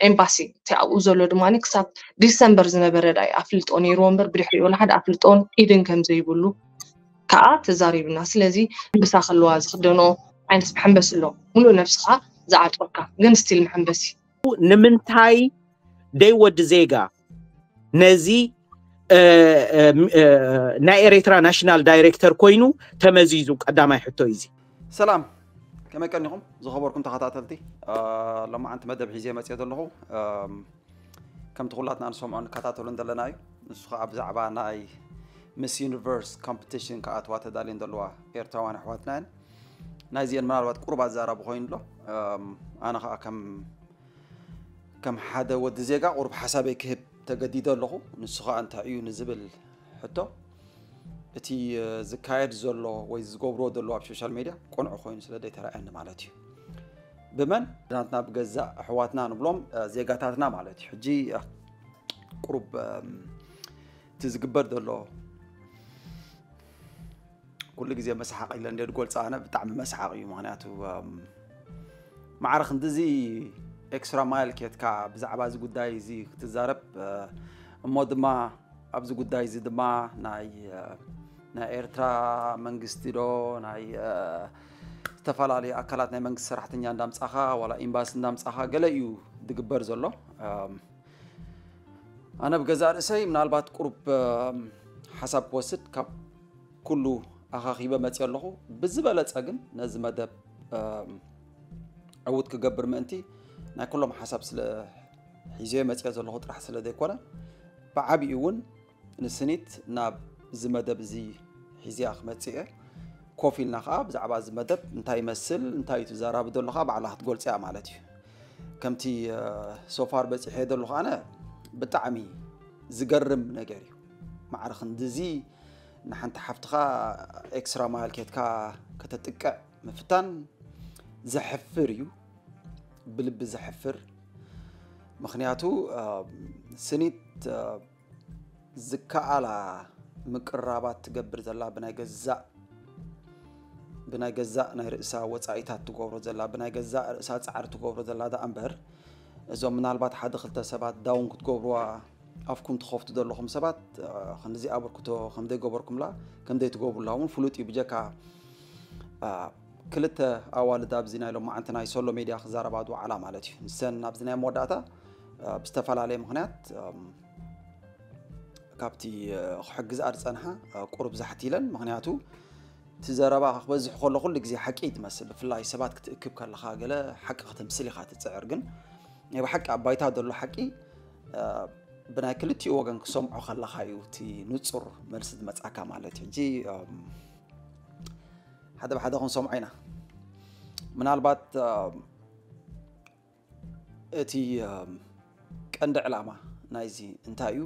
ኤምባሲ እቲ ኣብኡ ዘሎ ድማ ክሳብ ዲሰምበር ዝነበረ ዳይ ኣፍልጦ ነይርዎ እምበር ብድሕሪኡ ወላ ሓደ ኣፍልጦን ኢድን ከም ዘይብሉ ከዓ ተዛሪብና። ስለዚ ብሳ ከለዋ ዝክደኖ ዓይነት መሐንበሲ ኣሎ፣ ሙሉእ ነብስኻ ዝዓጥወካ ግን ስቲል መሐንበሲ። ንምንታይ ደይ ወዲ ዜጋ ነዚ ናይ ኤሬትራ ናሽናል ዳይሬክተር ኮይኑ ተመዚዙ? ቀዳማይ ሕቶ እዚ። ሰላም፣ ከመይ ቀኒኹም ዝኸበርኩም ተኸታተልቲ? ሎማዓንቲ መደብ ሒዜ መፅኦ ዘለኹ ከምቲ ኩላትና ንሰምዖ ንከታተሉ እንደለና እዩ። ንሱ ከዓ ብዛዕባ ናይ ምስ ዩኒቨርስ ኮምፒቲሽን ክኣትዋ ተዳልየን ዘለዋ ኤርትራውያን ኣሕዋትና እየን። ናይዚአን ምናልባት ቁሩብ ኣዛራቢ ኮይኑ ኣሎ። ኣነ ከዓ ከም ከም ሓደ ወዲ ዜጋ ቁሩብ ሓሳበይ ክህብ ተገዲደ ኣለኹ። ንሱ ከዓ እንታይ እዩ ንዝብል ሕቶ፣ እቲ ዝካየድ ዘሎ ወይ ዝገብርዎ ዘለዉ ኣብ ሶሻል ሜድያ ቁኑዕ ኮይኑ ስለ ዘይተረኣየኒ ማለት እዩ። ብመን ናትና ብገዛእ ኣሕዋትና ንብሎም ዜጋታትና ማለት እዩ። ሕጂ ቁሩብ እቲ ዝግበር ዘሎ ኩሉ ግዜ መስሓቕ ኢለ እንደ ዝገልፆ ኣነ ብጣዕሚ መስሓቕ እዩ። ምክንያቱ ማዕረ ክንድዚ ኤክስትራ ማይል ኬትካ ብዛዕባ እዚ ጉዳይ እዚ ክትዛረብ እሞ ድማ ኣብዚ ጉዳይ እዚ ድማ ናይ ናይ ኤርትራ መንግስቲ ዶ ናይ ዝተፈላለዩ ኣካላት ናይ መንግስቲ ሰራሕተኛ እንዳምፃኻ ዋላ ኤምባሲ እንዳምፃኻ ገለ እዩ ዝግበር ዘሎ። ኣነ ብገዛእ ርእሰይ ምናልባት ቁሩብ ሓሳብ ክወስድ ካብ ኩሉ ኣኻኺበ መፅእ ኣለኹ። ብዝበለፀ ግን ነዚ መደብ ዕውት ክገብር ምእንቲ ናይ ኩሎም ሓሳብ ስለ ሒዘዮ መፅኦ ዘለኹ ጥራሕ ስለ ዘይኮነ ብዓብኡ እውን ንስኒት ናብ እዚ መደብ እዚ ሒዝያ ክመፅእ እየ። ኮፍ ኢልና ከዓ ብዛዕባ እዚ መደብ እንታይ ይመስል እንታይ እዩ ትዘራቢ ዘሎ ከዓ ባዕላ ክትገልፆ እያ ማለት እዩ። ከምቲ ሶፋር በፂሐ ዘለኹ ኣነ ብጣዕሚ ዝገርም ነገር እዩ። ማዕረ ክንድዚ ንሓንቲ ሓፍትኻ ኤክስትራ ማይል ኬትካ ከተጥቅዕ ምፍታን ዘሕፍር እዩ፣ ብልቢ ዘሕፍር። ምክንያቱ ስኒት ዝከኣላ ምቅራባት ትገብር ዘላ ብናይ ገዛእ ብናይ ገዛእ ናይ ርእሳ ወፃኢታት ትገብሮ ዘላ ብናይ ገዛእ ርእሳ ፃዕሪ ትገብሮ ዘላ ደኣ እምበር እዞም ምናልባት ሓደ ክልተ ሰባት ዳውን ክትገብርዋ ኣፍኩም ትኸፍቱ ዘለኹም ሰባት ክንዚ ኣበርክቶ ከምዘይገበርኩምላ ከምዘይትገብሩላ እውን ፍሉጥ እዩ። ብጀካ ክልተ ኣዋልድ ኣብዚ ናይ ሎማዓንቲ ናይ ሶሎ ሜድያ ክዛረባ ዝወዓላ ማለት እዩ። ንሰን ኣብዚ ናይ መወዳእታ ብዝተፈላለየ ምክንያት ካብቲ ክሕግዝኣ ዝፀንሓ ቁሩብ ዛሕት ኢለን። ምክንያቱ እቲ ዘረባ ክበዝሕ ከሎ ኩሉ ግዜ ሓቂ እዩ ትመስል። ብፍላይ ሰባት ክትእክብ ከለካ ገለ ሓቂ ከተምስል ኢካ ትፅዕር። ግን ናይ ብሓቂ ኣብ ባይታ ዘሎ ሓቂ ብናይ ክልቲኡ ወገን ክሰምዖ ከለካ እዩ እቲ ንፁር መልሲ ዝመፅኣካ ማለት እዩ። ሕጂ ሓደ ብሓደ ክንሰምዖ ኢና። ምናልባት እቲ ቀንዲ ዕላማ ናይዚ እንታይ እዩ?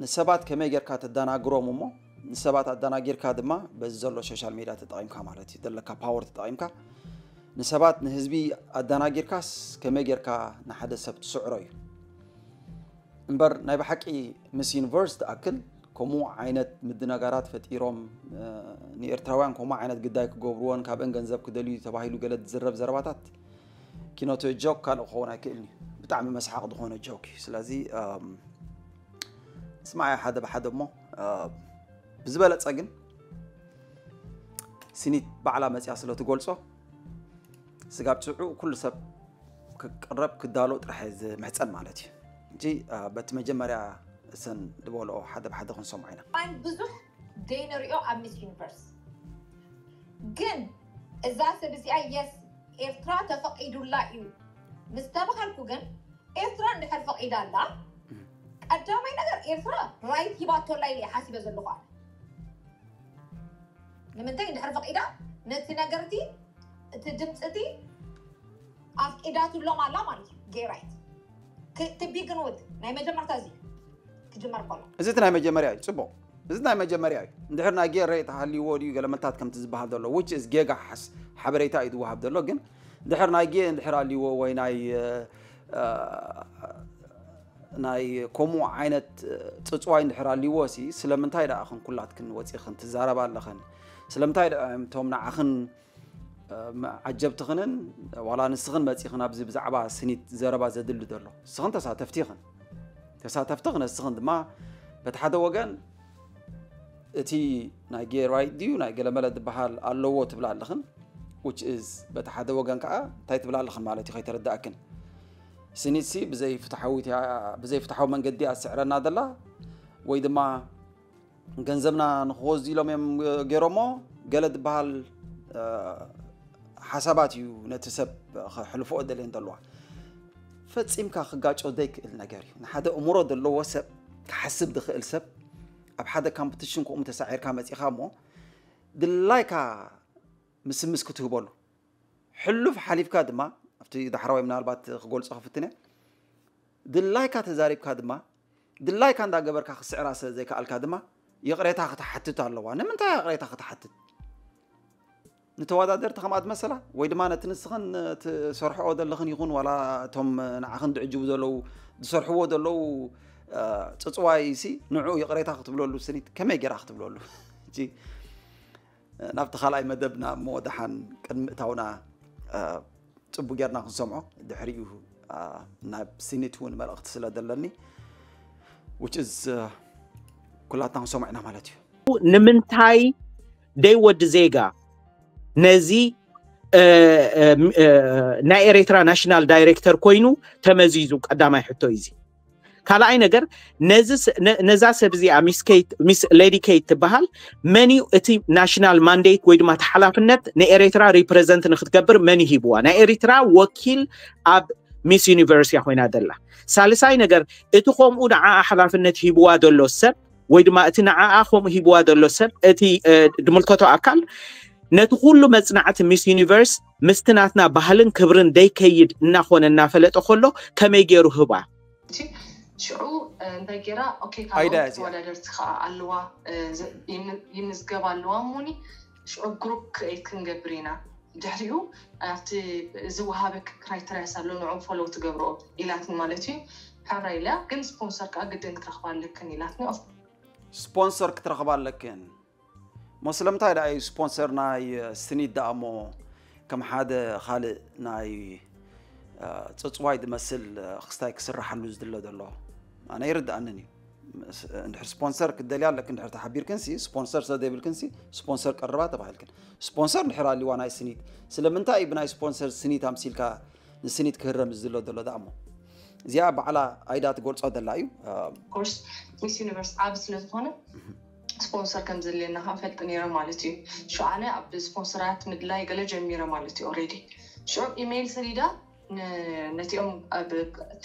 ንሰባት ከመይ ጌርካ ተደናግሮም እሞ ንሰባት ኣደናጊርካ ድማ በዚ ዘሎ ሶሻል ሜድያ ተጠቒምካ ማለት እዩ ዘለካ ፓወር ተጠቒምካ ንሰባት ንህዝቢ ኣደናጊርካስ ከመይ ጌርካ ንሓደ ሰብ ትስዕሮ እዩ። እምበር ናይ ብሓቂ ምስ ዩኒቨርስ ትኣክል ከምኡ ዓይነት ምድነጋራት ፈጢሮም ንኤርትራውያን ከምኡ ዓይነት ግዳይ ክገብርዎን ካብአን ገንዘብ ክደልዩ ተባሂሉ ገለ ዝዝረብ ዘረባታት ኪኖቶ ጆክ ካልእ ክኸውን ኣይክእልን እዩ። ብጣዕሚ መስሓቕ ዝኾነ ጆክ እዩ። ስለዚ ስማዕ ሓደ ብሓደ እሞ ብዝበለፀ ግን ስኒት ባዕላ መፅያ ስለ ትገልፆ ስጋብ ፅዑ ኩሉ ሰብ ክቅረብ ክዳሎ ጥራሕ ዝምሕፀን ማለት እዩ። እንጂ በቲ መጀመርያ እሰን ዝበልኦ ሓደ ብሓደ ክንሰምዖ ኢና። ብዙሕ ዘይንሪኦ ኣብ ሚስ ዩኒቨርስ ግን እዛ ሰብ እዚኣ የስ ኤርትራ ተፈቂዱላ እዩ ምስ ተባሃልኩ ግን ኤርትራ እንድሕር ፈቂዳ ኣላ ቀዳማይ ነገር ኤርትራ ራይት ሂባቶላ ኢለ ሓሲበ ዘለኹ ኣነ ንምንታይ እንድሕር ፈቂዳ ነቲ ነገርቲ እቲ ድምፂ እቲ ኣፍቂዳትሎም ኣላ ማለት እዩ ጌራይት ትቢግንውት ናይ መጀመርታ እዚ ክጅመር ከሎ እዚ እቲ ናይ መጀመርያ እዩ ፅቡቅ እዚ ናይ መጀመርያ እዩ እንድሕር ናይ ጌር ሬት ሃልይዎ ድዩ ገለመታት ከምቲ ዝበሃል ዘሎ which is ጌጋ ሓስ ሓበሬታ እዩ ዝወሃብ ዘሎ ግን እንድሕር ናይ ጌ እንድሕር ኣልይዎ ወይ ናይ ናይ ከምኡ ዓይነት ፅፅዋይ እንድሕር ኣልይዎ ሲ ስለምንታይ ደኣ ክን ኩላትክን ወፂኽን ትዛረባ ኣለኽን ስለምንታይ ደኣ እቶም ንዓኽን ዓጀብትኽንን ዋላ ንስኽን መፂኽን ኣብዚ ብዛዕባ ስኒት ዘረባ ዘድሊ ዘሎ ንስኽን ተሳተፍቲ ኢኽን። ተሳተፍቲ ክነስኽን ድማ በቲ ሓደ ወገን እቲ ናይ ጌ ራይት ድዩ ናይ ገለመለ ዝበሃል ኣለዎ ትብላ ኣለኽን። Which is በቲ ሓደ ወገን ከዓ እንታይ ትብላ ኣለኽን ማለት እዩ ከይተረዳእክን። ስኒትሲ ብዘይፍትሓዊ መንገዲ ኣስዕረና ዘላ ወይ ድማ ገንዘብና ንክወስዱ ኢሎም እዮም ገይሮሞ ገለ ዝበሃል ሓሳባት እዩ ነቲ ሰብ ክሕልፎ ደልየን ዘለዋ። ፈፂምካ ክጋጮ ዘይክእል ነገር እዩ። ንሓደ እምሮ ዘለዎ ሰብ ክሓስብ ዝኽእል ሰብ ኣብ ሓደ ካምፕቲሽን ከምኡ ተሳዒርካ መፂኻ እሞ ድላይካ ምስምስ ክትህበሉ ሕሉፍ ሓሊፍካ ድማ ኣብቲ ዳሕራዋይ ምናልባት ክገልፆ ክፍትነ ድላይካ ተዛሪብካ ድማ ድላይካ እንዳገበርካ ክስዕራ ስለ ዘይከኣልካ ድማ ይቕሬታ ክትሓትት ኣለዋ። ንምንታይ ይቕሬታ ክትሓትት? ንተወዳደርቲ ከምኣ ዝመሰላ ወይ ድማ ነቲ ንስኽን ትሰርሕኦ ዘለኽን ይኹን ዋላ እቶም ንዓኽን ዝዕጅቡ ዘለዉ ዝሰርሕዎ ዘለዉ ፅፅዋይ ሲ ንዑ ይቕሬታ ክትብለሉ ስኒት ከመይ ገይራ ክትብለሉ? ናብቲ ካልኣይ መደብና እሞ ደሓን ቅድሚ እታውና ፅቡ ጌርና ክንሰምዖ ድሕሪኡ ናብ ሲኒት እውን መልእኽቲ ስለ ዘለኒ ኩላትና ክንሰምዖ ኢና ማለት እዩ። ንምንታይ ደይ ወዲ ዜጋ ነዚ ናይ ኤሬትራ ናሽናል ዳይሬክተር ኮይኑ ተመዚዙ? ቀዳማይ ሕቶ እዚ። ካልኣይ ነገር ነዛ ሰብ እዚኣ ሚስ ሌዲ ኬት ትበሃል መን እዩ እቲ ናሽናል ማንዴት ወይ ድማ ተሓላፍነት ንኤሬትራ ሪፕረዘንት ንክትገብር መን ይሂብዋ? ናይ ኤሪትራ ወኪል ኣብ ሚስ ዩኒቨርስ እያ ኮይና ዘላ። ሳልሳይ ነገር እቲ ከምኡ ንዓኣ ሓላፍነት ሂብዋ ዘሎ ሰብ ወይ ድማ እቲ ንዓኣ ከምኡ ሂብዋ ዘሎ ሰብ እቲ ድምልከቶ ኣካል ነቲ ኩሉ መፅናዕቲ ሚስ ዩኒቨርስ ምስቲ ናትና ባህልን ክብርን ደይከይድ እናኾነ እናፈለጠ ከሎ ከመይ ገይሩ ህባ? ሽዑ እንታይ ገይራ okay ካልኦት ተወዳደርቲ ከዓ ኣለዋ ይምዝገብ ኣለዋ እሞኒ ሽዑ ግሩፕ ክሬት ክንገብር ኢና ድሕሪኡ ኣብቲ ዝወሃበክ ክራይተሪያስ ኣሎ ንዑ ፎሎው ትገብርኦ ኢላትኒ ማለት እዩ። ሕራይ ኢለ ግን ስፖንሰር ከዓ ግድን ክትረኽባ ኣለክን ኢላትኒ። ስፖንሰር ክትረኽባ ኣለክን እሞ ስለምንታይ ደኣ እዩ ስፖንሰር ናይ ስኒት ደኣ እሞ ከም ሓደ ካልእ ናይ ፅፅዋይ ዝመስል ክስታይ ክስርሓሉ ዝድለ ዘሎ? ኣነ ይርድኣንን እዩ። እንድሕር ስፖንሰር ክትደልያ ኣለክ እንድሕር ተሓቢርክን ሲ ስፖንሰር ስለ ዘይብልክን ሲ ስፖንሰር ቀርባ ተባሂልክን። ስፖንሰር እንድሕር ኣልዋ ናይ ስኒት ስለምንታይ እዩ ብናይ ስፖንሰር ስኒት ኣምሲልካ ንስኒት ክህረም ዝድሎ ዘሎ ደኣ እሞ እዚኣ ባዕላ ኣይዳ ትገልጾ ዘላ እዩ። ኮርስ ሚስ ዩኒቨርስ ዓብ ስለ ዝኾነ ስፖንሰር ከም ዘድልየና ከፈልጥ ነይረ ማለት እዩ። ሽዓነ ኣብ ስፖንሰራት ምድላይ ገለ ጀሚረ ማለት እዩ። ኦሬዲ ሽዑ ኢሜይል ሰሊዳ ነቲኦም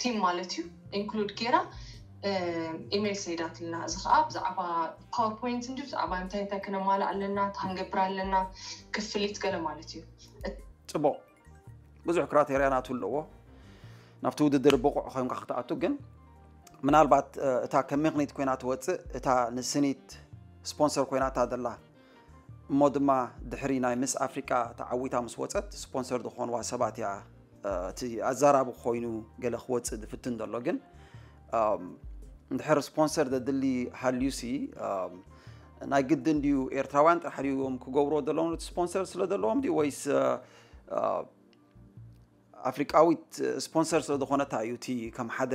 ቲም ማለት እዩ ኢንክሉድ ገይራ ኢሜይል ሰሊዳትልና። እዚ ከዓ ብዛዕባ ፓወርፖይንት እንዲ ብዛዕባ እንታይ እንታይ ክነማልእ ኣለና፣ እንታይ ክንገብር ኣለና፣ ክፍሊት ገለ ማለት እዩ። ፅቡቕ ብዙሕ ክራቴርያ ናቱ ኣለዎ ናብቲ ውድድር ብቑዕ ኮይንካ ክትኣቱ። ግን ምናልባት እታ ከም ምኽኒት ኮይና ትወፅእ እታ ንስኒት ስፖንሰር ኮይና እታ ዘላ እሞ ድማ ድሕሪ ናይ ምስ ኣፍሪቃ ተዓዊታ ምስ ወፀት ስፖንሰር ዝኾንዋ ሰባት እያ እቲ ኣዛራቢ ኮይኑ ገለ ክወፅእ ዝፍትን ዘሎ። ግን እንድሕር ስፖንሰር ዘድሊ ሃልዩሲ ናይ ግድን ድዩ ኤርትራውያን ጥራሕ ድዮም ክገብርዎ ዘለዎም እቲ ስፖንሰር ስለ ዘለዎም ድዩ ወይስ ኣፍሪቃዊት ስፖንሰር ስለ ዝኾነታ እዩ እቲ ከም ሓደ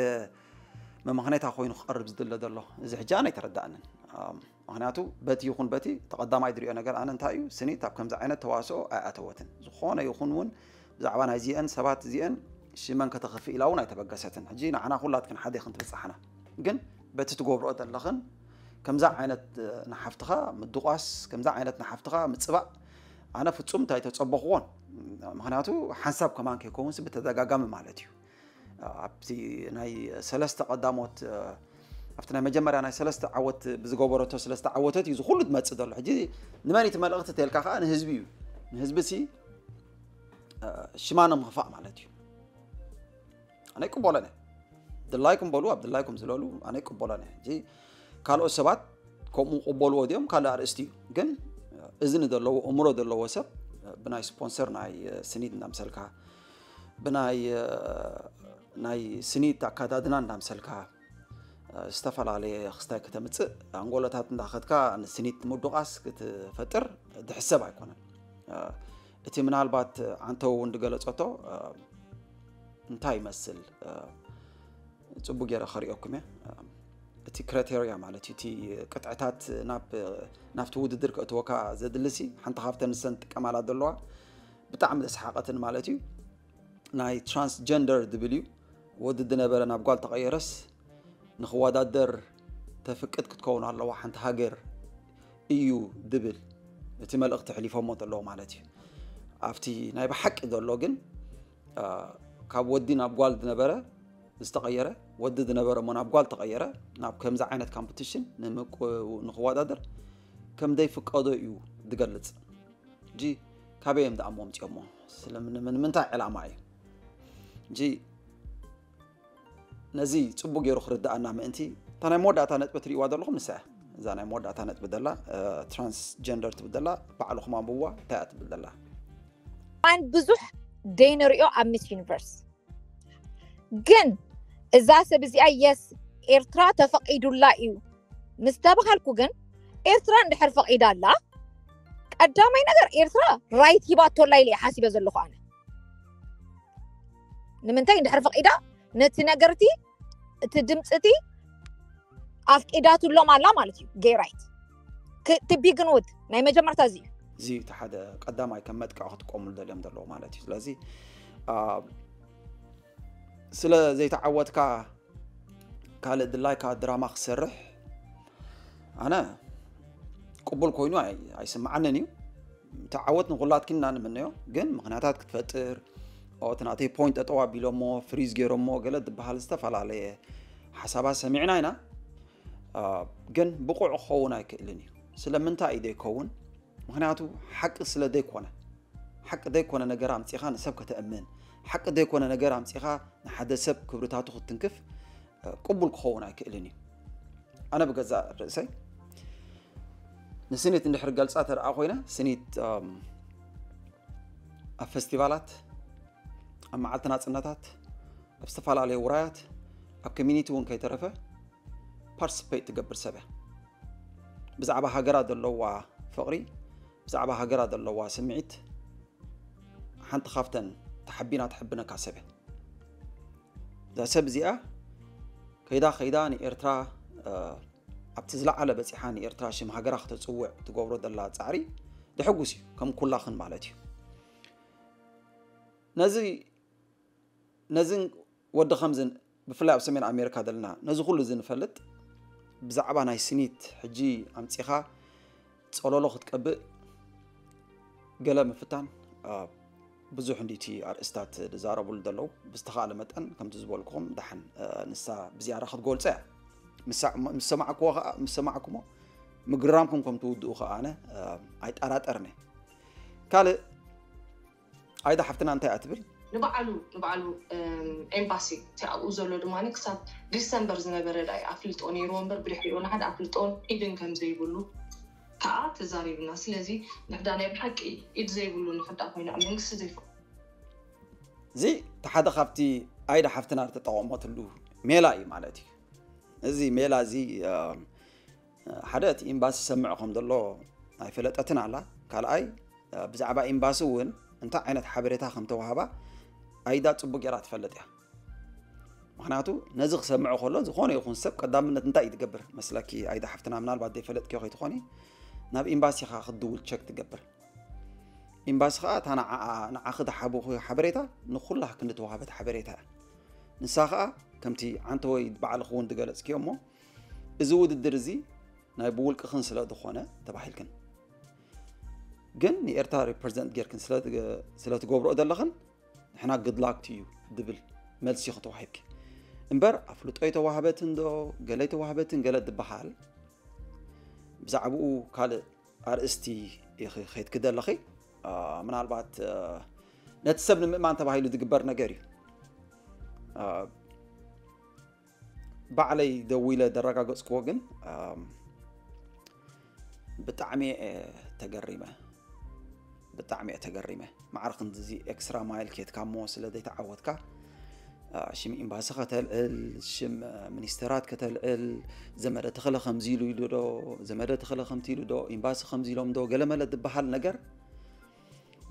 መመኽነታ ኮይኑ ክቐርብ ዝድለ ዘሎ? እዚ ሕጂ ኣነ ኣይተረዳእንን። ምክንያቱ በቲ ይኹን በቲ ተቐዳማይ ዝሪኦ ነገር ኣነ እንታይ እዩ ስኒት ኣብ ከምዚ ዓይነት ተዋስኦ ኣይኣተወትን። ዝኾነ ይኹን እውን ብዛዕባ ናይዚአን ሰባት እዚአን ሽመን ከተኽፍእ ኢላ እውን ኣይተበገሰትን። ሕጂ ንዓና ኩላትክን ሓደ ኢኽን ትብጻሕና። ግን በቲ ትገብርኦ ዘለኽን ከምዛ ዓይነት ንሓፍትኻ ምድቋስ ከምዛ ዓይነት ንሓፍትኻ ምጽባእ ኣነ ፍጹም እንታይ ተጸበኽዎን። ምክንያቱ ሓንሳብ ከማን ከይከውንስ ብተደጋጋሚ ማለት እዩ ኣብቲ ናይ ሰለስተ ቀዳሞት ኣብቲ ናይ መጀመርያ ናይ ሰለስተ ዓወት ብዝገበረቶ ስለዝተዓወተት እዩ ዝኩሉ ትመፅእ ዘሎ። ሕጂ ንመን እቲ መልእኽቲ ተልካ ከዓ ንህዝቢ እዩ። ንህዝቢ ሲ ሽማ ንምኽፋእ ማለት እዩ። ኣነ ይቅበሎን እየ። ድላይኩም በሉ ኣብ ድላይኩም ዝለሉ ኣነ ይቅበሎን እየ። ሕጂ ካልኦት ሰባት ከምኡ ቅበልዎ ድዮም ካልእ ኣርእስቲ እዩ። ግን እዝኒ ዘለዎ እምሮ ዘለዎ ሰብ ብናይ ስፖንሰር ናይ ስኒት እናምሰልካ ብናይ ናይ ስኒት ኣካዳድና እናምሰልካ ዝተፈላለየ ክስታይ ከተምፅእ ኣንጎሎታት እንዳኸድካ ንስኒት ምዱቃስ ክትፈጥር ዝሕሰብ ኣይኮነን። እቲ ምናልባት ዓንተው እውን ዝገለጸቶ እንታይ ይመስል? ጽቡቅ ገይረ ከርእየኩም እየ። እቲ ክራይቴርያ ማለት እዩ፣ እቲ ቅጥዕታት ናብቲ ውድድር ከእትወካ ዘድልሲ ሓንቲ ካብተን ንሰን ጥቀማላ ዘለዋ ብጣዕሚ ዘስሓቐትን ማለት እዩ፣ ናይ ትራንስጀንደር ዝብል እዩ። ወዲ ዝነበረ ናብ ጓል ተቐየረስ ንክወዳደር ተፍቅድ ክትከውን ኣለዋ ሓንቲ ሃገር እዩ ዝብል እቲ መልእኽቲ ሕሊፎሞ ዘለዉ ማለት እዩ። ኣብቲ ናይ ብሓቂ ዘሎ ግን ካብ ወዲ ናብ ጓል ዝነበረ ዝተቐየረ፣ ወዲ ዝነበረ እሞ ናብ ጓል ተቐየረ፣ ናብ ከምዚ ዓይነት ካምፕቲሽን ንክወዳደር ከም ዘይፍቀዶ እዩ ዝገልፅ። እንጂ ካበይ እዮም ደኣ እሞ ኣምፅኦሞ? ስለምን ምንታይ ዕላማ እዩ? እንጂ ነዚ ፅቡቅ ገይሩ ክርድኣና ምእንቲ እታ ናይ መወዳእታ ነጥቢ ትሪእዋ ዘለኹም ንሳ እያ። እዛ ናይ መወዳእታ ነጥቢ ደላ ትራንስጀንደር ትብል ደላ ባዕልኹም ኣንብብዋ እንታይ እያ ትብል ደላ። ማን ብዙሕ ደይንሪኦ ኣብ ሚስ ዩኒቨርስ ግን እዛ ሰብ እዚኣ የስ ኤርትራ ተፈቒዱላ እዩ ምስ ተባሃልኩ ግን ኤርትራ እንድሕር ፈቒዳላ ቀዳማይ ነገር ኤርትራ ራይት ሂባቶላ ኢለ እየ ሓሲበ ዘለኹ ኣነ። ንምንታይ እንድሕር ፈቒዳ ነቲ ነገርቲ እቲ ድምፅቲ ኣፍቂዳትሎም ኣላ ማለት እዩ። ጌይ ራይት ትቢግንውት ናይ መጀመርታ እዚ እዩ። እዚ እቲ ሓደ ቀዳማይ ከም መጥቅዕ ክትቆምሉ ደልዮም ዘለዉ ማለት እዩ። ስለዚ ስለ ዘይተዓወትካ ካልእ ድላይካ ድራማ ክሰርሕ ኣነ ቅቡል ኮይኑ ኣይስምዓንን እዩ። ተዓወት ንኩላትኪን ኢና ንምነዮ፣ ግን ምክንያታት ክትፈጥር እቲ ናተይ ፖይንት ጠጠው ኣቢሎሞ ፍሪዝ ገይሮሞ ገለ ዝበሃል ዝተፈላለየ ሓሳባት ሰሚዕና ኢና። ግን ብቑዕ ክኸውን ኣይክእልን እዩ። ስለምንታይ እዩ ዘይከውን? ምክንያቱ ሓቂ ስለ ዘይኮነ፣ ሓቂ ዘይኮነ ነገር ኣምፂኻ ንሰብ ከተእምን፣ ሓቂ ዘይኮነ ነገር ኣምፂኻ ንሓደ ሰብ ክብርታቱ ክትትንክፍ ቅቡል ክኸውን ኣይክእልን እዩ። ኣነ ብገዛእ ርእሰይ ንስኒት እንድሕር ገልፃ ተደኣ ኮይነ ስኒት ኣብ ፈስቲቫላት፣ ኣብ መዓልቲ ናፅነታት፣ ኣብ ዝተፈላለዩ ውራያት፣ ኣብ ኮሚኒቲ እውን ከይተረፈ ፓርቲስፔት ትገብር ሰብ እያ። ብዛዕባ ሃገራ ዘለዋ ፍቕሪ፣ ብዛዕባ ሃገራ ዘለዋ ስምዒት ሓንቲ ካብተን ተሓቢና ትሕብነካ ሰብ እያ። እዛ ሰብ እዚኣ ከይዳ ከይዳ ንኤርትራ ኣብቲ ዝለዓለ በፂሓ ንኤርትራ ሽም ሃገራ ክተፅውዕ ትገብሮ ዘላ ፃዕሪ ዘሕጉስ እዩ፣ ከም ኩላኽን ማለት እዩ። ነዚ ነዝን ወዲ ከምዝን ብፍላይ ኣብ ሰሜን ኣሜሪካ ዘለና ነዚ ኩሉ እዚ ንፈልጥ ብዛዕባ ናይ ስኒት ሕጂ ኣምፂኻ ፀሎሎ ክትቀብእ ገለ ምፍታን ብዙሕ እንዲቲ ኣርእስታት ዝዛረብሉ ዘለዉ ብዝተኻእለ መጠን ከምቲ ዝበልኩኹም ደሓን ንሳ ብዝያዳ ክትገልፆ እያ። ምስ ሰማዕክዎ ከዓ ምስ ሰማዕኩሞ ምግራምኩም ከም ትውድኡ ከዓ ኣነ ኣይጠራጠርነ። ካልእ ኣይዳ ሓፍትና እንታይ እያ ትብል? ንባዕሉ ንባዕሉ ኤምባሲ እቲ ኣብኡ ዘሎ ድማ ክሳብ ዲሰምበር ዝነበረ ዳይ ኣፍልጦ ነይርዎ እምበር ብድሕሪኡ ንሓደ ኣፍልጦን ኢድን ከም ዘይብሉ ከዓ ተዛሪብና። ስለዚ ንሕዳ ናይ ብሓቂ ኢድ ዘይብሉ ንሕዳ ኮይና መንግስቲ ዘይፈ እዚ እቲ ሓደ ካብቲ ኣይዳ ሓፍትና ዝተጠቐመትሉ ሜላ እዩ ማለት እዩ። እዚ ሜላ እዚ ሓደ እቲ ኤምባሲ ሰምዕ ከም ዘሎ ኣይፈለጠትን ኣላ። ካልኣይ ብዛዕባ ኤምባሲ እውን እንታይ ዓይነት ሓበሬታ ከም ተዋህባ ኣይዳ ፅቡቅ ገይራ ትፈልጥ እያ። ምክንያቱ ነዚ ክሰምዖ ከሎ ዝኾነ ይኹን ሰብ ቀዳምነት እንታይ እዩ ትገብር መስለኪ? ኣይዳ ሓፍትና ምናልባት ዘይፈለጥኪዮ ከይትኾኒ ናብ ኤምባሲ ኢኻ ክትድውል ቸክ ትገብር። ኤምባሲ ከዓ እታ ንዓኣ ንዓኺ ዝሓበኹ ሓበሬታ ንኩላ ክንዲ ተዋህበት ሓበሬታ እያ። ንሳ ከዓ ከምቲ ዓንተወይ ባዕልኺ እውን ዝገለፅክዮ እሞ እዚ ውድድር እዚ ናይ ብውልቅኽን ስለ ዝኾነ ተባሂልክን ግን ንኤርትራ ሪፕሬዘንት ጌርክን ስለ ትገብርኦ ዘለኽን ንሕና ግድላክት እዩ ዝብል መልሲ ክተዋሂብኪ እምበር ኣፍልጦ የተዋህበትን ዶ ገለ የተዋህበትን ገለ ዝበሃል ብዛዕባኡ ካልእ ኣርእስቲ ኢኺ ከይትኪ ዘለኺ ምናልባት ነቲ ሰብ ንምእማን ተባሂሉ ዝግበር ነገር እዩ። ባዕለይ ደዊለ ዘረጋገፅክዎ ግን ብጣዕሚ እየ ተገሪመ። ብጣዕሚ እየ ተገሪመ። ማዕረ ክንድዚ ኤክስትራ ማይል ኬድካ እሞ ስለ ዘይተዓወትካ ሽም ኤምባሲ ከተልዕል፣ ሽም ሚኒስተራት ከተልዕል፣ ዘመደ ተኽለ ከምዚ ኢሉ ኢሉ ዶ፣ ዘመደ ተኽለ ከምቲ ኢሉ ዶ፣ ኤምባሲ ከምዚ ኢሎም ዶ፣ ገለመለ ዝበሃል ነገር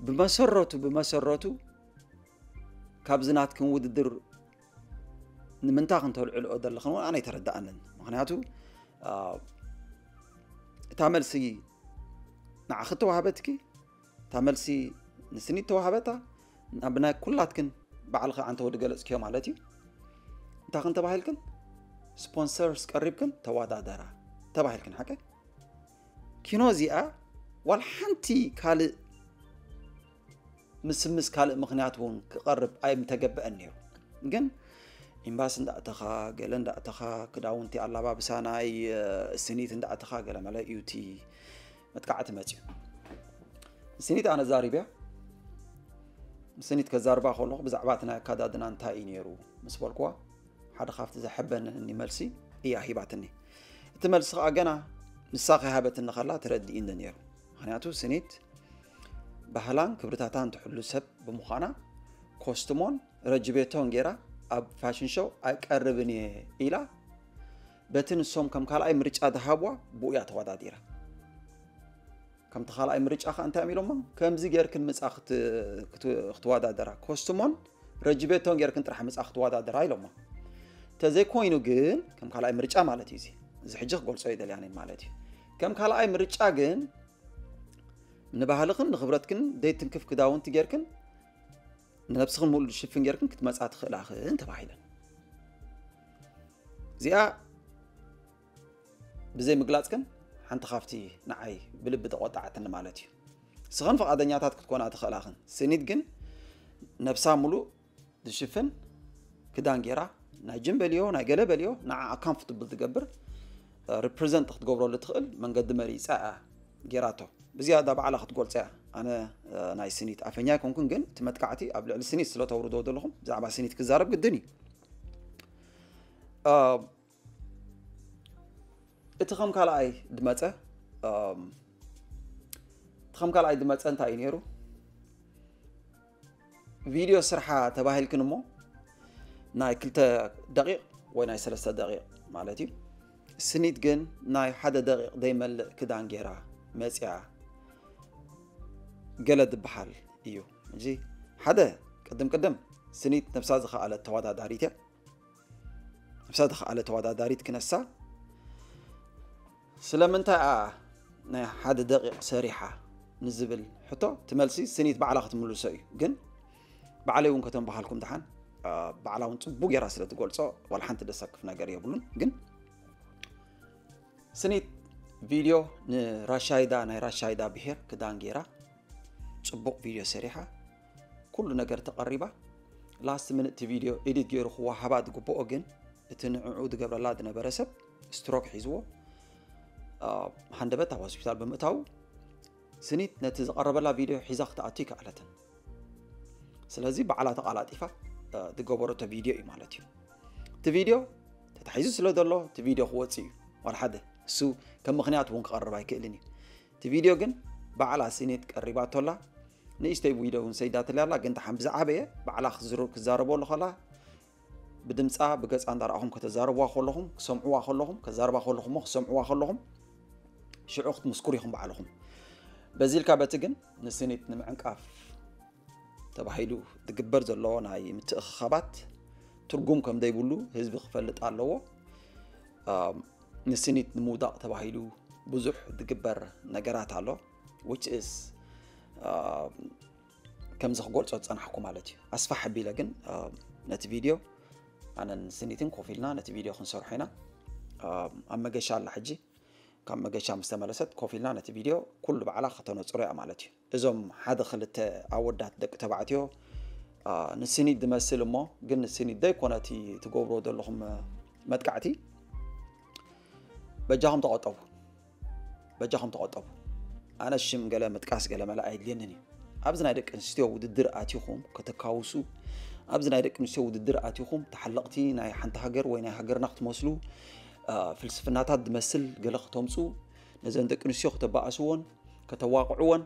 ብመሰረቱ ብመሰረቱ ካብዚ ናትክን ውድድር ንምንታ ክንተልዕልኦ ዘለኽን እውን ኣነ ኣይተረዳኣንን። ምክንያቱ እታ መልሲ ንዓኺ ተዋህበትኪ፣ እታ መልሲ ንስኒት ተዋህበታ፣ ናብ ናይ ኩላትክን ባዕልኺ ዓንተ ወዲ ገለፅክዮ ማለት እዩ። እንታይ ክን ተባሂልክን? ስፖንሰርስ ቀሪብክን ተወዳደራ ተባሂልክን። ሓቀ ኪኖ እዚኣ ዋል ሓንቲ ካልእ ምስምስ ካልእ ምክንያት እውን ክቐርብ ኣይምተገበአን ነይሩ። ግን ኢምባሲ እንዳእተኻ፣ ገለ እንዳእተኻ፣ ክዳውንቲ ኣላባብሳ ናይ ስኒት እንዳእተኻ፣ ገለ መለ እዩ እቲ መጥቃዕቲ መፅዩ። ስኒት ኣነ ዛሪብያ። ስኒት ከዛርባ ከለኹ ብዛዕባ እቲ ናይ ኣካዳድና እንታይ እዩ ነይሩ ምስ በልኩዋ፣ ሓደ ካብቲ ዘሐበነኒ መልሲ እያ ሂባትኒ። እቲ መልሲ ከዓ ገና ንሳ ከይሃበትኒ ከላ ተረዲእኒ ነይሩ። ምክንያቱ ስኒት ባህላን ክብርታታን ትሕሉ ሰብ ብምዃና ኮስትሞን ረጅቤቶን ገይራ ኣብ ፋሽን ሾው ኣይቀርብን እየ ኢላ በቲ ንሶም ከም ካልኣይ ምርጫ ዝሃብዋ ብኡ እያ ተወዳዲራ። ከምቲ ካልኣይ ምርጫ ከዓ እንታይ እዮም ኢሎሞ? ከምዚ ጌርክን ምፃ ክትወዳደራ፣ ኮስትሞን ረጅቤቶን ጌርክን ጥራሕ ምፃ ክትወዳደራ ኢሎሞ። ተዘይኮይኑ ግን ከም ካልኣይ ምርጫ ማለት እዩ። እዚ ሕጂ ክገልፆ ይደልያንን ማለት እዩ። ከም ካልኣይ ምርጫ ግን ንባህልክን ንክብረትክን ደይትንክፍ ክዳውንቲ ጌርክን ንነብስክን ሙሉ ሽፍን ጌርክን ክትመፃ ትኽእላክን ተባሂለን። እዚኣ ብዘይ ምግላፅክን ሓንቲ ካብቲ ንዓይ ብልቢ ተቆጣዕትኒ ማለት እዩ። ስኽን ፍቓደኛታት ክትኮና ትኽእላክን። ስኒት ግን ነብሳ ሙሉእ ዝሽፍን ክዳን ጌራ ናይ ጅም በልዮ ናይ ገለ በልዮ ንዓ ኣካምፎርትብል ትገብር ሪፕሬዘንት ክትገብረሉ ትኽእል መንገዲ መሪፃ እያ ጌራቶ። ብዝያዳ ባዕላ ክትጎልፀ እያ። ኣነ ናይ ስኒት ኣፈኛ ኣይኮንኩን፣ ግን እቲ መጥቃዕቲ ኣብ ልዕሊ ስኒት ስለ ተውርዶ ዘለኹም ብዛዕባ ስኒት ክዛረብ ግድን እዩ። እቲ ከም ካልኣይ ድመፀ እቲ ከም ካልኣይ ድመፀ እንታይ እዩ ነይሩ? ቪድዮ ስርሓ ተባሂልክን እሞ ናይ ክልተ ደቂቕ ወይ ናይ ሰለስተ ደቂቕ ማለት እዩ። ስኒት ግን ናይ ሓደ ደቂቕ ዘይመልእ ክዳን ጌራ መፅያ ገለ ዝበሃል እዩ። እዚ ሓደ ቅድም ቅድም ስኒት ነብሳ ዝኸኣለት ተወዳዳሪት እያ። ነብሳ ዝኸኣለ ተወዳዳሪት ክነሳ ስለምንታይ እያ ናይ ሓደ ደቂቕ ሰሪሓ ንዝብል ሕቶ እቲ መልሲ ስኒት ባዕላ ክትምልሶ እዩ። ግን ባዕለይ እውን ከተንበሃልኩም ደሓን ባዕላ እውን ፅቡቅ ጌራ ስለ ትገልፆ ዋላ ሓንቲ ደሰክፍ ነገር የብሉን። ግን ስኒት ቪድዮ ንራሻይዳ ናይ ራሻይዳ ብሄር ክዳን ጌራ ፅቡቅ ቪድዮ ሰሪሓ ኩሉ ነገር ተቐሪባ ላስት ሚኒት እቲ ቪድዮ ኤዲት ገይሩ ክወሃባ ዝግብኦ ግን እቲ ንዕኡ ዝገብረላ ዝነበረ ሰብ ስትሮክ ሒዝዎ ሃንደበት ኣብ ሆስፒታል ብምእታዉ ስኒት ነቲ ዝቐረበላ ቪድዮ ሒዛ ክትኣቱ ይከኣለትን። ስለዚ ባዕላ ተቓላጢፋ ዝገበረቶ ቪድዮ እዩ ማለት እዩ። እቲ ቪድዮ ተታሒዙ ስለ ዘሎ እቲ ቪድዮ ክወፅእ እዩ። ዋላ ሓደ እሱ ከም ምኽንያት እውን ክቐርብ ኣይክእልን እዩ። እቲ ቪድዮ ግን ባዕላ ስኒት ቀሪባቶላ ንእሽተይ ቪድዮ እውን ሰይዳትላ ኣላ። ግን ተሓን ብዝዓበየ ባዕላ ክዛረበሉ ከላ ብድምፃ ብገፃ እንዳረኣኹም ከተዛርብዋ ከለኹም ክሰምዕዋ ከለኹም ከዛርባ ከለኹም ክሰምዕዋ ከለኹም ሽዑ ክትምስኩር ኢኹም ባዕልኹም። በዚ ኢልካ በቲ ግን ንስኒት ንምዕንቃፍ ተባሂሉ ዝግበር ዘሎ ናይ ምትእኽኻባት ትርጉም ከም ዘይብሉ ህዝቢ ክፈልጥ ኣለዎ። ንስኒት ንምውዳቕ ተባሂሉ ብዙሕ ዝግበር ነገራት ኣሎ። which is ከምዚ ክገልፆ ዝፀናሕኩ ማለት እዩ። ኣስፋሕ ኣቢለ ግን ነቲ ቪድዮ ኣነን ስኒትን ኮፍ ኢልና ነቲ ቪድዮ ክንሰርሖ ኢና። ኣብ መገሻ ኣላ ሕጂ። ካብ መገሻ ምስ ተመለሰት ኮፍ ኢልና ነቲ ቪድዮ ኩሉ ባዕላ ከተነፅሮ እያ ማለት እዩ። እዞም ሓደ ክልተ ኣወዳት ደቂ ተባዕትዮ ንስኒት ዝመስል እሞ ግን ንስኒት ዘይኮነ እቲ ትገብርዎ ዘለኹም መጥቃዕቲ በጃኹም ተቆጠቡ። በጃኹም ተቆጠቡ። ኣነ ሽም ገለ ምጥቃስ ገለ መለ ኣየድልየንን እዩ። ኣብዚ ናይ ደቂ ኣንስትዮ ውድድር ኣቲኹም ከተካውሱ፣ ኣብዚ ናይ ደቂ ኣንስትዮ ውድድር ኣቲኹም ተሓለቕቲ ናይ ሓንቲ ሃገር ወይ ናይ ሃገርና ክትመስሉ ፍልስፍናታት ዝመስል ገለ ክተምፁ ነዘን ደቂ ኣንስትዮ ከተባእስዎን ከተዋቕዕዎን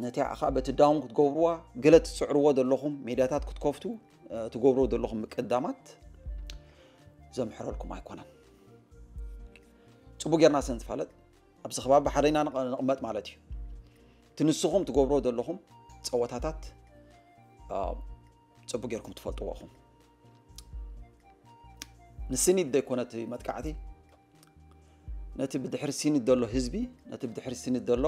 ነቲኣ ከዓ በቲ ዳውን ክትገብርዋ ገለ ትፅዕርዎ ዘለኹም ሜድያታት ክትከፍቱ ትገብርዎ ዘለኹም ምቅዳማት ዘምሕረልኩም ኣይኮነን። ፅቡቅ ጌርና ስለ ንትፋለጥ ኣብዚ ከባቢ ብሓደና ንቕመጥ ማለት እዩ። እቲ ንስኹም ትገብርዎ ዘለኹም ጸወታታት፣ አ፣ ጽቡቅ ጌርኩም ትፈልጥዎ ኢኹም። ንስኒት ዘይኮነ እቲ መጥቃዕቲ፣ ነቲ ብድሕሪ ስኒት ዘሎ ህዝቢ፣ ነቲ ብድሕሪ ስኒት ዘሎ፣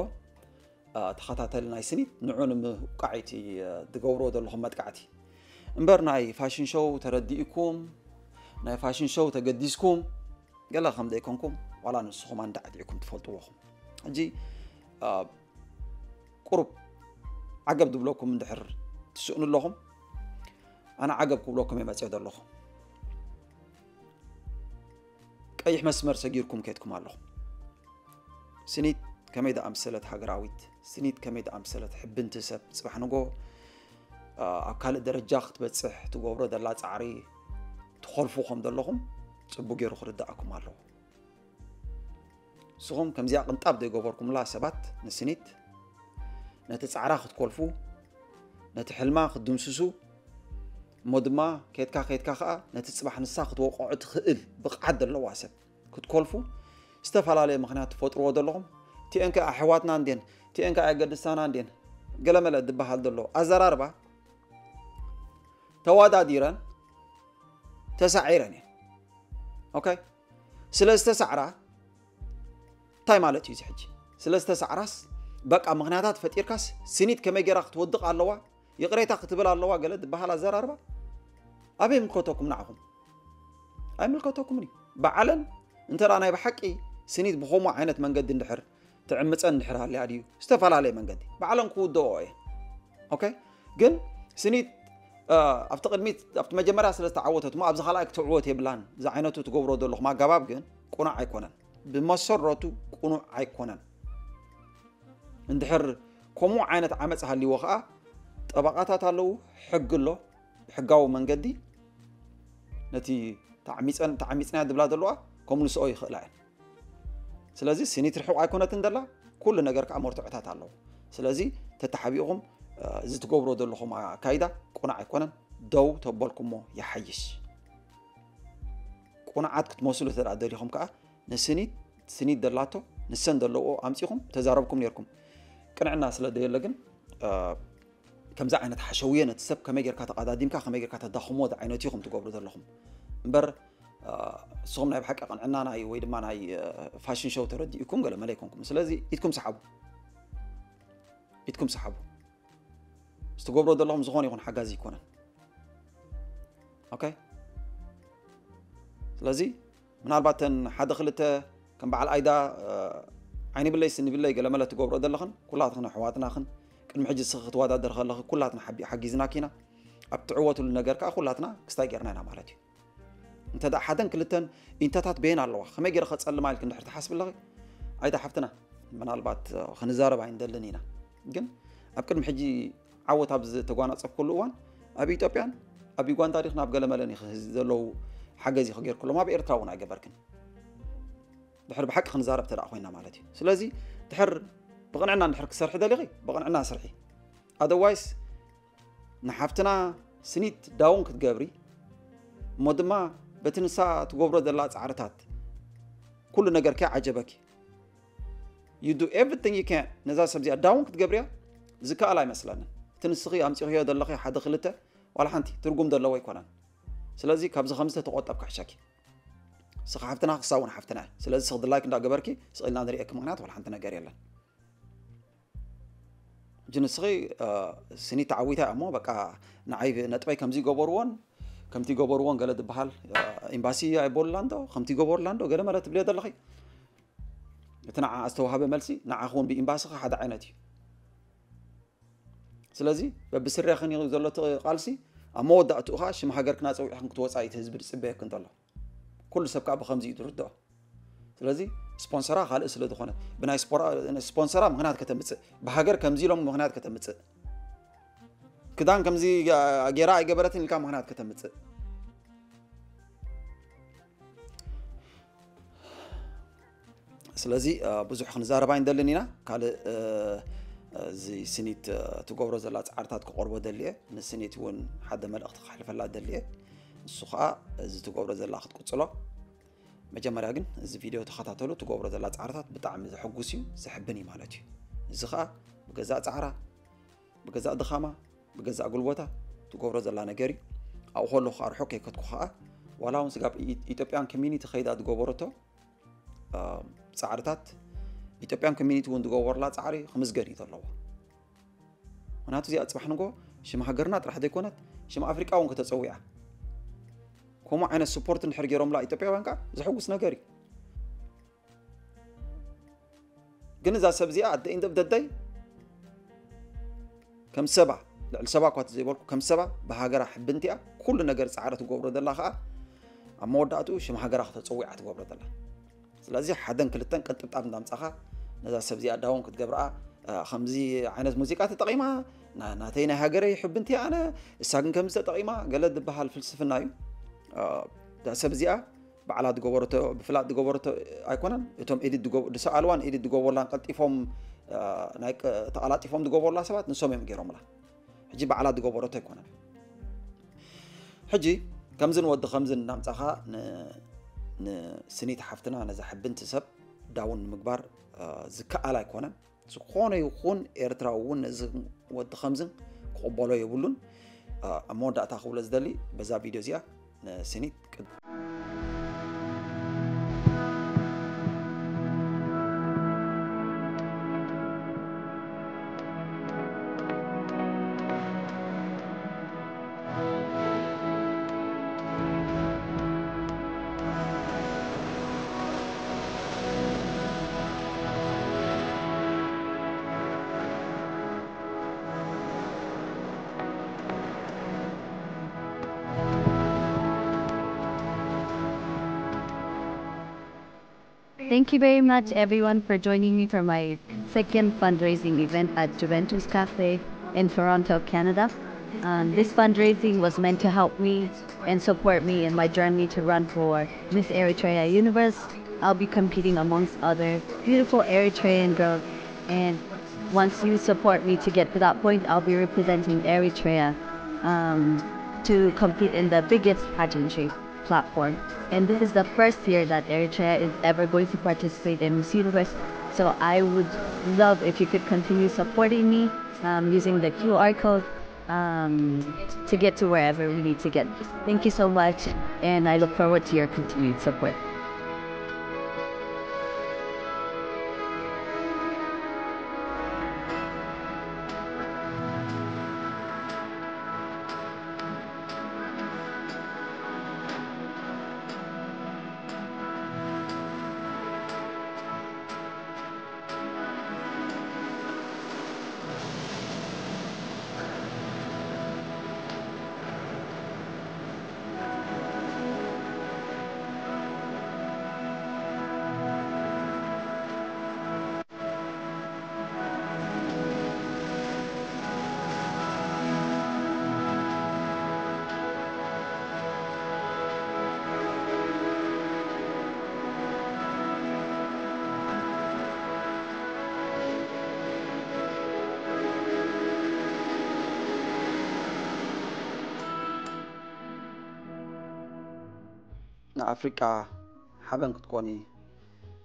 አ፣ ተኸታተሊ ናይ ስኒት፣ ንዑ ንምውቃዕ እቲ፣ አ፣ ትገብርዎ ዘለኹም መጥቃዕቲ። እምበር ናይ ፋሽን ሾው ተረዲእኩም፣ ናይ ፋሽን ሾው ተገዲስኩም፣ ገለ ከም ዘይኮንኩም፣ ዋላ ንስኹም ኣንዳ ኣጥዒኩም ትፈልጥዎ ኢኹም። ሕጂ፣ አ፣ ቁሩብ ዓገብ ዝብለኩም እንድሕር ትስእኑ ኣለኹም፣ ኣነ ዓገብ ክብለኩም እየ መፅዮ ዘለኹ። ቀይሕ መስመር ሰጊርኩም ከድኩም ኣለኹም። ስኒት ከመይ ዝኣምሰለት ሃገራዊት፣ ስኒት ከመይ ዝኣምሰለት ሕብንቲ ሰብ፣ ጽባሕ ንጎ፣ አ፣ ኣብ ካልእ ደረጃ ክትበጽሕ ትገብሮ ዘላ ጻዕሪ ትኾልፉ ከም ዘለኹም ጽቡቅ ገይሩ ክርድኣኩም ኣለዎ። ንስኹም ከምዚኣ ቅንጣብ ዘይገበርኩምላ ሰባት ንስኒት፣ ነቲ ጻዕራ ክትኮልፉ፣ ነቲ ሕልማ ክትድምስሱ፣ እሞ ድማ ከድካ ከድካ ከኣ ነቲ ጽባሕ ንሳ ክትወቅዖ ትኽእል ብቕዓት ዘለዋ ሰብ ክትኮልፉ ዝተፈላለየ ምኽንያት ትፈጥርዎ ዘለኹም። እቲአን ከኣ ኣሕዋትና እንድየን፣ እቲአን ከኣ የገድሳና እንድየን፣ ገለመለ ዝበሃል ዘሎ ኣዘራርባ ተዋዳዲረን ተሳዒረን እየን። ኦኬ? ስለ ዝተሳዕራ እንታይ ማለት እዩ እዚ ሕጂ? ስለ ዝተሳዕራስ በቃ ምኽንያታት ፈጢርካስ ስኒት ከመይ ገይራ ክትወድቕ ኣለዋ፣ ይቕሬታ ክትብል ኣለዋ ገለ ዝበሃል ኣዘራርባ ኣበይ ይምልከተኩም ንዓኹም? ኣይምልከተኩምን እዩ። ባዕለን እንተ ደኣ ናይ ብሓቂ ስኒት ብኸምኡ ዓይነት መንገዲ እንድሕር ትዕምፀን እንድሕር ሃልያ ድዩ? ዝተፈላለየ መንገዲ ባዕለን ክውድኦ እየ። ኦኬ? ግን ስኒት፣ እ፣ ኣብቲ ቅድሚት፣ ኣብቲ መጀመርያ ስለ ዝተዓወተት እሞ ኣብዚ ካልኣይ ክትዕወት የብላን። እዚ ዓይነቱ ትገብሮ ዘለኹም ኣገባብ ግን ቅኑዕ ኣይኮነን። ብመሰረቱ ቅኑዕ ኣይኮነን። እንድሕር ከምኡ ዓይነት ዓመፅ ሃልይዎ ከዓ ጠበቃታት ኣለዉ፣ ሕጊ ኣሎ። ብሕጋዊ መንገዲ ነቲ ተዓሚፀን-፣ ተዓሚፅናያ ዝብላ ዘለዋ ከምልስኦ ይኽእላ እየን። ስለዚ ስኒት ርሑቕ ኣይኮነትን ዘላ፣ ኩሉ ነገር ከዓ መርትዖታት ኣለዎ። ስለዚ ተተሓቢእኹም፣ እ፣ እዚ ትገብሮ ዘለኹም ኣካይዳ ቅኑዕ ኣይኮነን፣ ደው ተበልኩሞ ይሓይሽ። ቅኑዓት ክትመስሉ እንተ ደኣ ደሊኹም ከዓ ንስኒት፣ ስኒት ዘላቶ ንሰን ዘለውኦ ኣምጺኹም ተዛረብኩም ነይርኩም። ቅንዕና ስለ ደየለ ግን፣ እ፣ ከምዚ ዓይነት ሓሸውየ ነቲ ሰብ ከመይ ጌርካ ተቐዳዲምካ፣ ከመይ ጌርካ ተዳኽሞ ዝዓይነቱ ኢኹም ትገብሩ ዘለኹም። እምበር፣ እ፣ ንስኹም ናይ ብሓቂ ቅንዕና ናይ፣ ወይ ድማ ናይ፣ እ፣ ፋሽን ሾው ተረዲእኩም ገለ መለ ኣይኮንኩም። ስለዚ ኢድኩም ሰሓቡ። ኢድኩም ሰሓቡ። እዚ ትገብሮ ዘለኹም ዝኾነ ይኹን ሓጋዚ ኣይኮነን። ኦኬ? ስለዚ ምናልባት እተን ሓደ ክልተ ከም በዓል ኣይዳ፣ እ፣ ዓይኒ ብለይ ስኒ ብለይ ገለ መለ ትገብሮ ዘለኽን ኩላትኽን ኣሕዋትናኽን ቅድሚ ሕጂ ንስኺ ክትወዳደር ከለኺ ኩላትና ሓቢ-፣ ሓጊዝናኪ ኢና። ኣብ ትዕወትሉ ነገር ከኣ ኩላትና ክስታይ ጌርና ኢና ማለት እዩ። እንተ ደኣ ሓደን ክልተን ኢንተታት በየን ኣለዋ፣ ከመይ ገይረ ከጸልማ ኢልክ እንድሕር ትሓስብ ኣለኺ፣ ኣይዳ ሓፍትና፣ ምናልባት፣ እ፣ ክንዛረብ ኣይንደልን ኢና። ግን ኣብ ቅድሚ ሕጂ ዓወት ኣብ ዝተጓናጸፍኩሉ እዋን ኣብ ኢትዮጵያን ኣብ ዩጋንዳ ዲኽን ኣብ ገለመለን ኢኺ ዘለዉ ሓገዝ ኢኺ ጌርክሎም፣ ኣብ ኤርትራ እውን ኣይገበርክን። ድሕር ብሓቂ ክንዛረብ እንተ ደኣ ኮይና ማለት እዩ። ስለዚ ድሕር ብቕንዕና እንድሕር ክሰርሒ ደሊኺ፣ ብቕንዕና ስርሒ። ኣደርዋይስ ንሓፍትና ስኒት ዳውን ክትገብሪ፣ እሞ ድማ በቲ ንሳ ትገብሮ ዘላ ጻዕርታት ኩሉ ነገር ከይዓጀበኪ፣ you do everything you can ነዛ ሰብ እዚኣ ዳውን ክትገብርያ ዝከኣል ኣይመስለንን። እቲ ንስኺ ኣምጺኽዮ ዘለኺ ሓደ ክልተ ዋላ ሓንቲ ትርጉም ዘለዎ ኣይኮነን። ስለዚ ካብዚ ከምዚ ተተቆጠብ ክሕሸኪ። ንስኺ ሓፍትና፣ ክሳ እውን ሓፍትና እያ። ስለዚ ስኽ ድላይክ እንዳገበርኪ ስቕ ኢልና ንርእየኪ ምኽንያት ዋላ ሓንቲ ነገር የለን። ሕጂ ንስኺ፣ እ፣ ስኒ ተዓዊታ እያ እሞ በቃ ንዓይ ነጥበይ ከምዚ ይገበርዎን ከምቲ ይገበርዎን ገለ ዝበሃል፣ እ፣ ኤምባሲ ኣይበሉላ እንዶ፣ ከምቲ ይገበሩላ እንዶ፣ ገለ መለ ትብልዮ ዘለኺ። እቲ ንዓ ዝተዋህበ መልሲ ንዓኺ እውን ብኤምባሲኺ ሓደ ዓይነት እዩ። ስለዚ በብስርያኽን እዩ ዘሎ እቲ ቃልሲ፣ ኣብ መወዳእትኡ ኸዓ ሽም ሃገርክን ኣጸዊዕክን ክትወጻ እዩ እቲ ህዝቢ ዝጽበየክን ዘሎ። ኩሉ ሰብ ከዓ ብኸምዚ እዩ ዝርድኦ። ስለዚ ስፖንሰራ ካልእ ስለ ዝኾነ፣ ብናይ ስፖራ-፣ ስፖንሰራ ምኽንያት ከተምጽእ፣ ብሃገር ከምዚ ኢሎም ምኽንያት ከተምጽእ፣ ክዳን ከምዚ ጌራ ኣይገበረትን ኢልካ ምኽንያት ከተምጽእ። ስለዚ፣ እ፣ ብዙሕ ክንዛረብ ኣይንደልን ኢና። ካልእ፣ እ፣ እዚ ስኒት፣ እ፣ ትገብሮ ዘላ ጻዕርታት ክቐርቦ ደልየ፣ ንስኒት እውን ሓደ መልእኽቲ ከሕልፈላ ደልየ። ንሱ ኸኣ እዚ ትገብሮ ዘላ ክትቅጽሎ። መጀመርያ ግን እዚ ቪድዮ ተኸታተሉ። ትገብሮ ዘላ ጻዕርታት ብጣዕሚ ዘሐጉስ እዩ፣ ዘሕብን እዩ ማለት እዩ። እዚ ኸኣ ብገዛእ ጻዕራ ብገዛእ ድኻማ ብገዛእ ጉልበታ ትገብሮ ዘላ ነገር እዩ። ኣብኡ ከለኹ ከዓ ርሑቕ ከይከድኩ ከዓ ዋላ እውን ስጋብ ኢ- ኢትዮጵያን ኮሚኒቲ ከይዳ ዝገበረቶ አ፣ ፃዕርታት ኢትዮጵያን ኮሚኒቲ እውን ዝገበሩላ ፃዕሪ ክምስገን እዩ ዘለዎ። ምክንያቱ እዚኣ ፅባሕ ንጎ ሽም ሃገርና ጥራሕ ዘይኮነት ሽም ኣፍሪቃ እውን ከተፀዊዓ ከምኡ ዓይነት ስፖርት እንድሕር ገይሮምላ ኢትዮጵያውያን ከዓ ዘሕጉስ ነገር እዩ። ግን እዛ ሰብ እዚኣ ኣደ ኢንደብ ደደይ ከም ሰባ ልዕሊ ሰባ እኳ ዘይበልኩ ከም ሰባ ብሃገራ ሕብንቲኣ ኩሉ ነገር ፃዕሪ ትገብሮ ዘላ ከዓ ኣብ መወዳእትኡ ሽም ሃገራ ክተፀዊዓ ትገብሮ ዘላ። ስለዚ ሓደን ክልተን ቅንጥብጣብ እንዳምፃኻ ነዛ ሰብ እዚኣ ዳውን ክትገብርኣ አ፣ ከምዚ ዓይነት ሙዚቃ ተጠቂማ ና- ናተይ ናይ ሃገረይ ሕብንቲ ኣነ እሳ ግን ከምዚ ተጠቂማ ገለ ዝበሃል ፍልስፍና እዩ። አ፣ እዛ ሰብ እዚኣ ባዕላ ዝገበረቶ ብፍላጥ ዝገበረቶ ኣይኮነን። እቶም ኤዲት ዝገ- ዝሰኣልዋን ኤዲት ዝገበሩላን ቀልጢፎም አ፣ ናይ ቀ- ተቐላጢፎም ዝገበሩላ ሰባት ንሶም እዮም ገይሮምላ። ሕጂ ባዕላ ዝገበረቶ ኣይኮነን። ሕጂ ከምዝን ወዲ ከምዝን እናምፃኻ ን- ንስኒት ሓፍትና ነዛ ሕብንቲ ሰብ ዳውን ንምግባር አ፣ ዝከኣል ኣይኮነን። ዝኾነ ይኹን ኤርትራዊ እውን ነዚ ወዲ ከምዝን ክቕበሎ የብሉን። አ፣ ኣብ መወዳእታ ክብሎ ዝደሊ በዛ ቪድዮ እዚኣ ንስኒት ቅድ- Thank you very much, everyone, for joining me for my second fundraising event at Juventus Cafe in Toronto, Canada. Um, this fundraising was meant to help me and support me in my journey to run for Miss Eritrea Universe. I'll be competing amongst other beautiful Eritrean girls, and once you support me to get to that point, I'll be representing Eritrea um, to compete in the biggest pageantry platform. And this is the first year that Eritrea is ever going to participate in Miss Universe. So I would love if you could continue supporting me um, using the Q R code um, to get to wherever we need to get. Thank you so much, and I look forward to your continued support. ንኣፍሪቃ ሓበን ክትኮኒ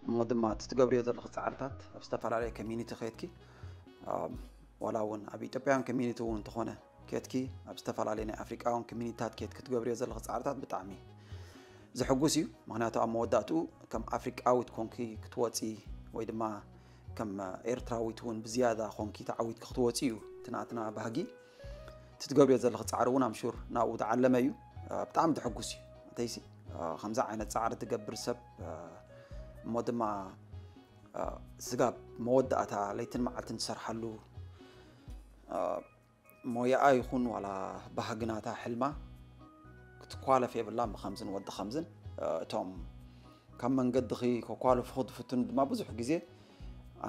እሞ ድማ እቲ ትገብርዮ ዘለኺ ፃዕርታት ኣብ ዝተፈላለየ ኮሚኒቲ ከድኪ ዋላ እውን ኣብ ኢትዮጵያን ኮሚኒቲ እውን እንተኾነ ከድኪ ኣብ ዝተፈላለየ ናይ ኣፍሪቃውን ኮሚኒታት ከድኪ ትገብርዮ ዘለኺ ፃዕርታት ብጣዕሚ ዘሕጉስ እዩ። ምክንያቱ ኣብ መወዳእትኡ ከም ኣፍሪቃዊት ኮንኪ ክትወፂ ወይ ድማ ከም ኤርትራዊት እውን ብዝያዳ ኮንኪ ተዓዊትኪ ክትወፂ እዩ እቲ ናትና ባህጊ። እቲ ትገብርዮ ዘለኺ ፃዕሪ እውን ኣምሹር ናብኡ ዝዓለመ እዩ። ብጣዕሚ ዘሕጉስ እዩ። እንተይሲ ከምዚ ዓይነት ፃዕሪ ትገብር ሰብ እሞ ድማ ስጋብ መወዳእታ ለይትን መዓልትን ትሰርሓሉ ሞያኣ ይኹን ዋላ ባህግናታ ሕልማ ክትኳለፍ የብላን። ብከምዝን ወዲ ከምዝን እቶም ካብ መንገድኺ ከኳልፉ ክትፍትኑ ድማ ብዙሕ ግዜ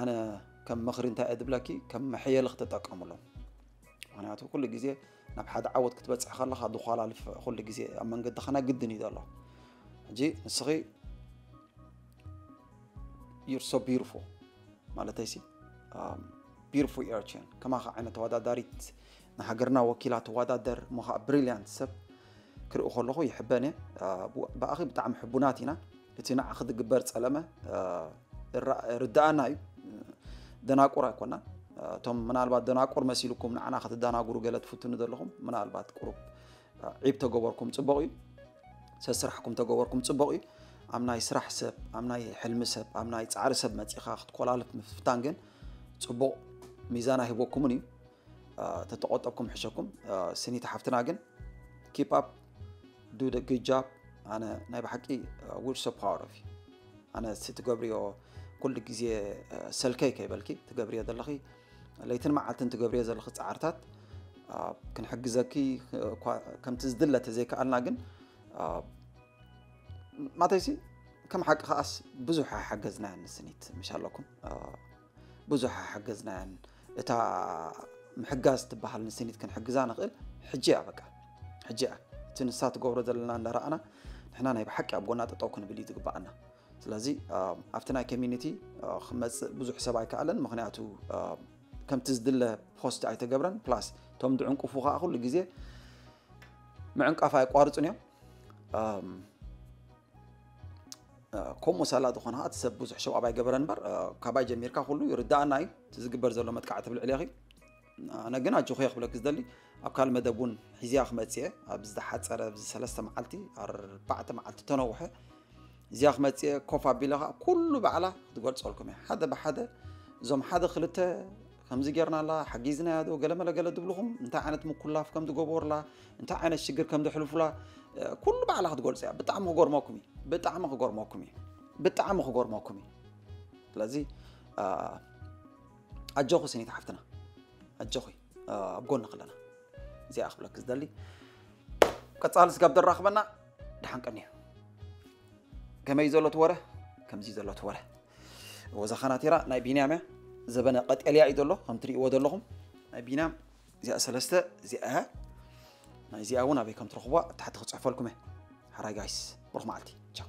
ኣነ ከም ምኽሪ እንታይ እየ ዝብለኪ ከም መሕየሊ ክትጠቀምሎም። ምክንያቱ ኩሉ ግዜ ናብ ሓደ ዓወት ክትበፅሕ ከለካ ዝኳላልፍ ኩሉ ግዜ ኣብ መንገድካ ናይ ግድን እዩ ዘሎ። ሕጂ ንስኺ you're so beautiful ማለተይሲ beautiful Eritrean ከማኻ ዓይነት ተወዳዳሪት ንሃገርና ወኪላ ትወዳደር እሞ ከዓ ብሪልያንት ሰብ ክርኢ ከለኹ ይሕበን እየ። ብኣኺ ብጣዕሚ ሕቡናት ኢና። እቲ ንዓኺ ዝግበር ፀለመ ርዳኣና እዩ። ደናቁር ኣይኮናን። እቶም ምናልባት ደናቁር መሲልኩም ንዓና ክትደናጉሩ ገለ ትፍትኑ ዘለኹም፣ ምናልባት ቁሩብ ዒብ ተገበርኩም ጽቡቕ እዩ። ሰስራሕኩም ተገበርኩም ጽቡቕ እዩ። ኣብ ናይ ስራሕ ሰብ፣ ኣብ ናይ ሕልሚ ሰብ፣ ኣብ ናይ ጻዕሪ ሰብ መጺኻ ክትኮላልፍ ምፍታን ግን ጽቡቕ ሚዛን ኣይህበኩምን እዩ። ተተቆጠብኩም ሕሸኩም። ስኒት ሓፍትና ግን keep up, do the good job። ኣነ ናይ ብሓቂ we're so proud of you። ኣነ እቲ ትገብርዮ ኩሉ ግዜ ሰልከይ ከይበልኪ ትገብርዮ ዘለኺ ለይትን መዓልትን ትገብርዮ ዘለኺ ጻዕርታት ክንሕግዘኪ እኳ ከምቲ ዝድለ ተዘይከኣልና ግን ማተይሲ ከም ሓቂ ከኣስ ብዙሕ ሓገዝናያን ንስኒት ምሽ ኣለኩም ብዙሕ ሓገዝናያን እታ ምሕጋዝ ትበሃል ንስኒት ክንሕግዛ ንኽእል ሕጂ እያ በቃ ሕጂ እያ እቲ ንሳ ትገብሮ ዘለና እንዳረኣና ንሕና ናይ ብሓቂ ኣብ ጎና ጠጠው ክንብል እዩ ዝግበኣና ስለዚ ኣብቲ ናይ ኮሚኒቲ ክመፅእ ብዙሕ ሰብ ኣይከኣለን ምክንያቱ ከምቲ ዝድለ ፖስት ኣይተገብረን ፕላስ እቶም ድዕንቁፉ ከዓ ኩሉ ግዜ ምዕንቃፍ ኣይቋርፅን እዮም ከምኡ ሳላ ዝኾነ እቲ ሰብ ብዙሕ ሸውዓብ ኣይገበረን እምበር ካባይ ጀሚርካ ኩሉ ይርዳኣና እዩ እቲ ዝግበር ዘሎ መጥቃዕቲ ብልዕል ኢኺ ኣነ ግን ኣጆኹ እየ ክብለክ ዝደሊ ኣብ ካልእ መደብ እውን ሒዝያ ክመፅእ እየ ኣብ ዝተሓፀረ ኣብዚ ሰለስተ መዓልቲ ኣርባዕተ መዓልቲ ተነውሐ እዚኣ ክመፅእ እየ ኮፍ ኣቢለ ከዓ ኩሉ ባዕላ ክትገልፀልኩም እየ ሓደ ብሓደ እዞም ሓደ ክልተ ከምዚ ጌርናላ ሓጊዝናያ ዶ ገለመለ ገለ ድብልኹም እንታይ ዓይነት ምኩላፍ ከም ዝገበሩላ እንታይ ዓይነት ሽግር ከም ዘሕልፉላ ኩሉ ባዕላ ክትገልጾ እያ ብጣዕሚ ክገርመኩም እዩ ብጣዕሚ ክገርመኩም እዩ ብጣዕሚ ክገርመኩም እዩ ስለዚ ኣጆኹ ስኒት ሓፍትና ኣጆኹ ኣብ ጎንኺ ኣለና እዚኣ ክብለኪ ዝደሊ ቀጻሊ ስጋብ ደራኽበና ደሓን ቀንዩ ከመይ ዘሎ ትወረ ከምዚ ዘሎ ትወረ ወዛ ኸናቲራ ናይ ቢንያም እያ ዘበነ ቀጤልያ እዩ ዘሎ ከም ትርእይዎ ዘለኹም ናይ ቢንያም እዚኣ ሰለስተ እዚኣ እያ ናይ እዚኣ እውን ኣበይ ከም ትረኽቧ ኣብ ታሕቲ ክፅሕፈልኩም እየ ሓራይ ጋይስ ብሩኽ መዓልቲ ቻው